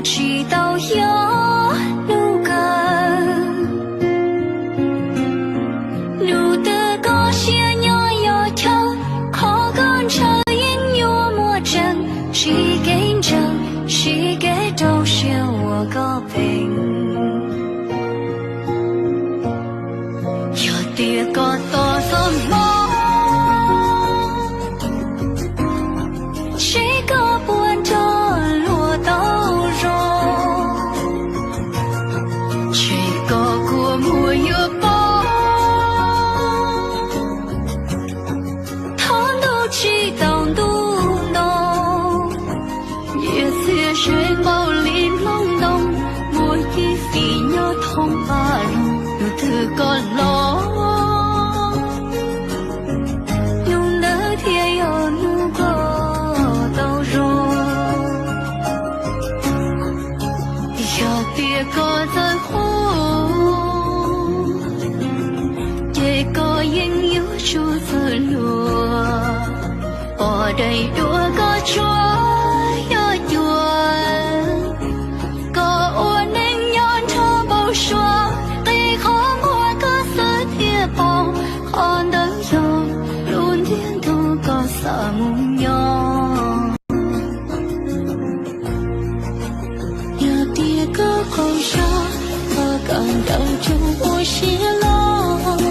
Tsis tau xyov hnub kawg, hnub twg koj siab nyob yog chaw, qhov koj ntshaw yeej yuav muaj tseeb, siv kev ntseeg, siv kev rau siab ua koj pheej. Yog tias koj tos txog hmo, seb koj puas nrog luag tau zoo, ntshe koj kua muag yuav poob. Thov ntuj tsis tau ntuj nto, nyiaj txiag zeeg npaum li nplooj ntoo, muaj cib fim nyob thoob qab loog, hnub twg koj los, hnub ntawd thiaj yog hnub koj tau zoo. Yog tias koj txawj qub, ces koj yeej yuav tsum txawj luag, pom daim duab koj tsuas yog cuag, koj ua neej nyob nrog npau suav, qi qhov muag koj xwb thiaj pom, qhov ntawd yog lub ntiag tug koj xav mus nyob. Yog tias koj qaug zog, koj kawm ntawv tsuas ua siab loj,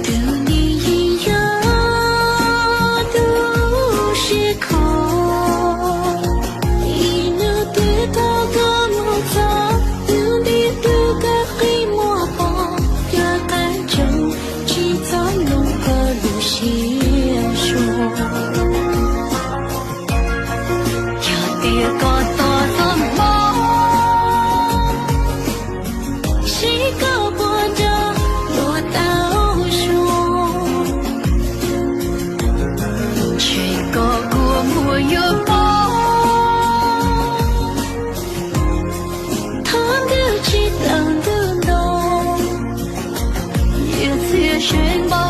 tus nim yeej yog tus siab khov. Ib hnub twg thaum koj mus txog, tus ntiag tug koj qi muag pom, yog qab tseeb tsis txhob mloog koj lub siab suav. Yog tias koj tos txog hmo, seb koj puas nrog luag tau zoo, ntshe koj kua muag yuav poob. Thov ntuj tsis tau ntuj nto, nyiaj txiag zeeg npaum